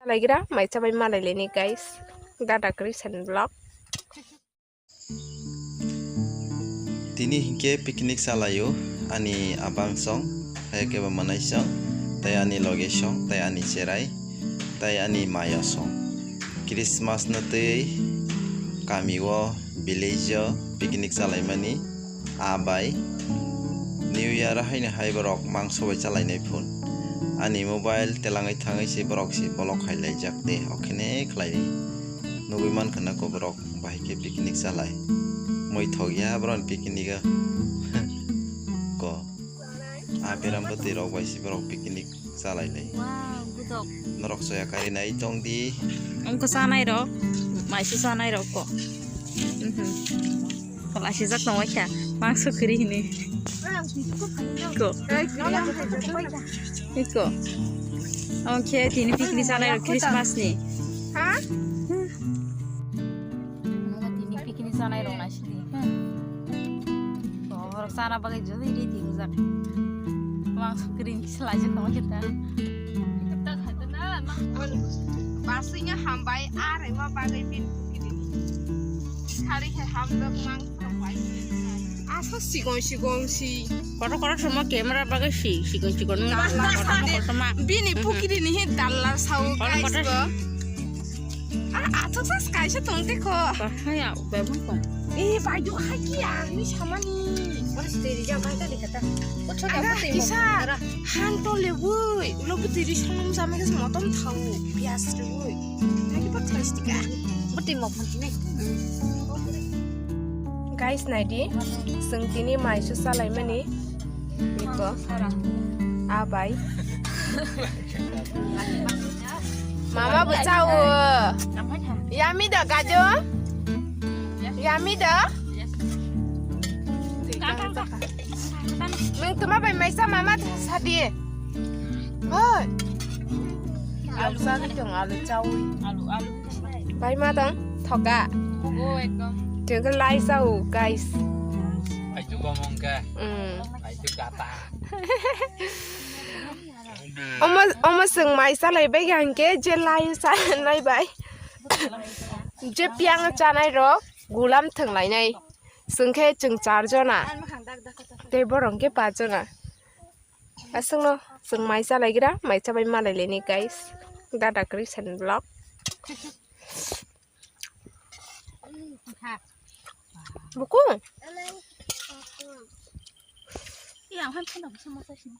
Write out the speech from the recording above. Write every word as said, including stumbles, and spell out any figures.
Laigra, mai chabai malai leni, guys. Dada Christian vlog. Tini hinkhe picnic chalaio ani abang song, hai khe bo mwnai song, tei ani loge song, tei ani cherai, tei ani maya song. Christmas no twi kami o, village o picnic chalaimani. A bai New Year haino hai borok mangso bai chalainai phun. Ani mobile telangwi thangwi se borok se bolok hai laijak de, okhene khlai nugwi mankha na ko borok bahai khe picnic chalai. Mui thok ya borok ni picnic o ko. A beram bwtwi rok bai se borok picnic chalai lai. Wow, gudok. Norok soya kari nai tong di. Ongko sanai rok, maisu sanai rok ko. Mhm. Kola sijak tong kha, mangso kiri hini. Ko. Iko. Ongke tini picnic chalai rok Christmas ni. Ha? Tini picnic chalai rok nai sini. Borok chana bagwi jodi ready rwjak. Mangso kring kisa laijak tongma khe ta. Basingya hambai, are ma bagwi bin pukiri. Sari hai hamjak mangso bai. Asa sigong sigong si. Kotor kotor sama camera bagwi si, sigong sigong ma. Kotor kotor sama. Bini pukiri ni he dallar sao guys go. Ah, athok sas kaisa tong te ko. Bahaya, bebang kong. Eh, baidu hai ki ang ni samani. Boris teri jam hai tadi kata. Kisa han to le woi. Ulo bu teri samam samai kas motom thau. Pias le woi. Hai ki boris tika. Boris mo phan ni. Guys, naidi. Sengtini maisu salai mani. Iko. Abai. Mama bo chao. Yummy da gajo? Yummy da? Nung tuma bai maisa mama sadi. Hoi. Alu sadi tong alu chawi. Alu, alu. Bai ma tong thoka. Oh, ekdom. Tengke lai sao, guys. Ai tu gomong ke. Hmm. Ai tu kata. Omo, omo chwng mai chalai bai kha hinkhe je lai chanai bai. Je piyang chanai rok gulam thwng lainai. Chwng khe chwng char jona. Tei borok khe pa jona. Aswkno chwng mai chalai gra, mai chabai malai laini guys. Dada Christian vlog. Buku? Yang han phano bisa masak sini.